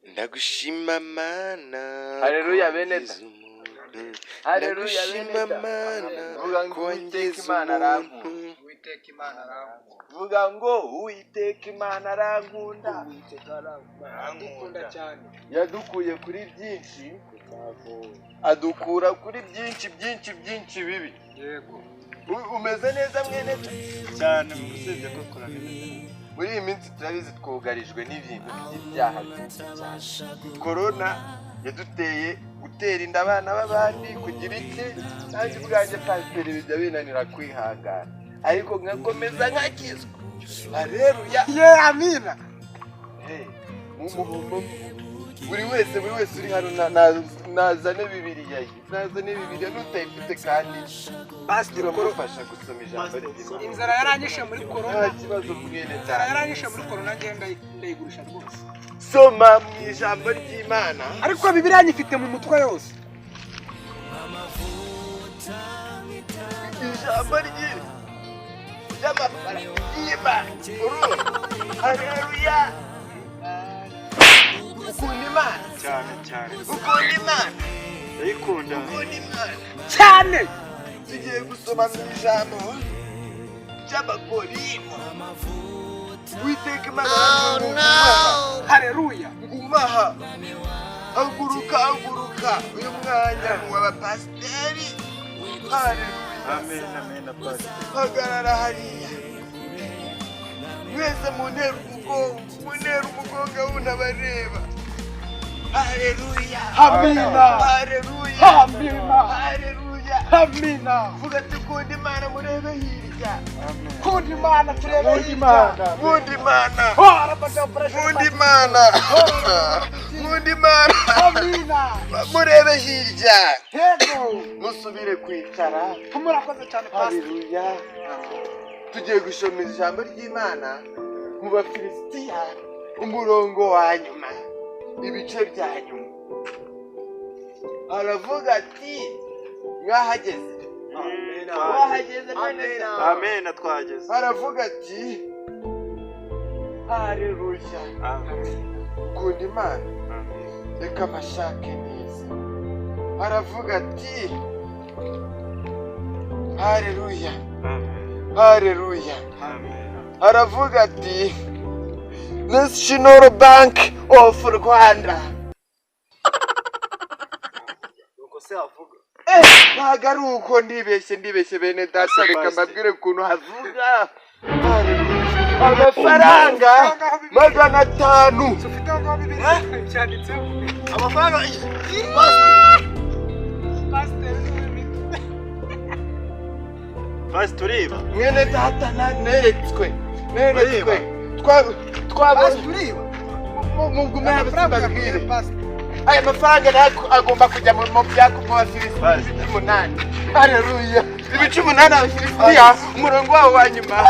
Ndagushima Mana Haleluya, ko bene wangize da. umuntu. Haleluya, bene Ndagushima da. Mana Vuga ngo ko Uwiteka wangize Imana arankunda. umuntu. Uwiteka Imana arankunda. Vuga ngo Uwiteka Imana arankunda. Uwiteka arankunda cyane. Yadukuye kuri byinshi, adukura kuri byinshi byinshi byinshi bibi. Yego. Umeze neza, mwene da? Cyane, usibye ko kurabimeze. Muri iyi minsi turabizi, twugarijwe n'ibintu by'ibyaha byinshi cyane. Korona yaduteye gutera inda abana b'abandi, kugira iki. Nanjye ubwanjye, pasiteri, bijya binanira kwihangana, ariko nkakomeza nkakizwa. Haleluya! Ye, amina. Hey, buri wese uri hano nazane Bibiliya ye, nazane Bibiliya n'utayifite, kandi Pasiteri, turamufasha gusoma ijambo ry'Imana. Inzara yaranyishe muri korona. Nta kibazo, mwene Inzara data. yaranyishe muri korona, ngenda ndayigurisha rwose. Soma mu ijambo ry'Imana. Ariko Bibiliya nyifite mu mutwe yose. Ijambo ry'amafaranga y'Imana. Urumva? Haleluya! Ukunda Imana? Cyane cyane. Ukunda Imana? Ndayikunda. Ukunda Imana? Cyane. Tugiye gusoma mu ijambo ry'Abakorino. Witeka Imana ngumaha. Haleluya. Ngumaha, haguruka, haguruka, uyu mwanya ni uw'abapasiteri. Haleluya! Amen, amen, pastor. Hagarara hariya mwese, muntera umugongo, muntera umugongo wundi abareba. Haleluya! Amina. Haleluya! Amina. Haleluya! Amina. Vuga ati: "Kunda Imana," murebe hirya. Kunda Imana, turebe Nkunda hirya. Imana. Nkunda Imana. Oh, arabata operation. Nkunda Imana, nkunda Imana. Amina. Murebe hirya. Yego. Musubire kwicara. Murakoze cyane, pastor. Haleluya! Tugiye gusoma ijambo ry'Imana mu Bafilisitiya, umurongo wa nyuma, ibice bya nyuma. Aravuga ati: "Mwahageze? Mwahageze, mwene se?" Amen, twageze. Aravuga ati: "Haleluya!" Amen. Ukunda Imana? Amen. Reka amashake neza. Aravuga ati: "Haleluya!" Amen. Haleluya! Amen. Aravuga ati: "National Bank of Rwanda." Nuko se avuga? Ntabwo ari uko, ndibeshye, ndibeshye, bene data. Reka mbabwire ukuntu havuga. Haleluya! Amafaranga 500. Ufite aho ngaho Bibiliya byanditseho? Amafaranga. Pastor ni Pastor, uriba. Mwene data, neretswe, neretswe, twabonye. Pastor, uriba. Mugume. Amafaranga Mbabwire. yakuye, pastor. Aya mafaranga nayo agomba kujya mu byako mu Bafilisitiya, Pastor. ibice 8. Haleluya! Ibice 8, Abafilisitiya, umurongo wabo wa nyuma.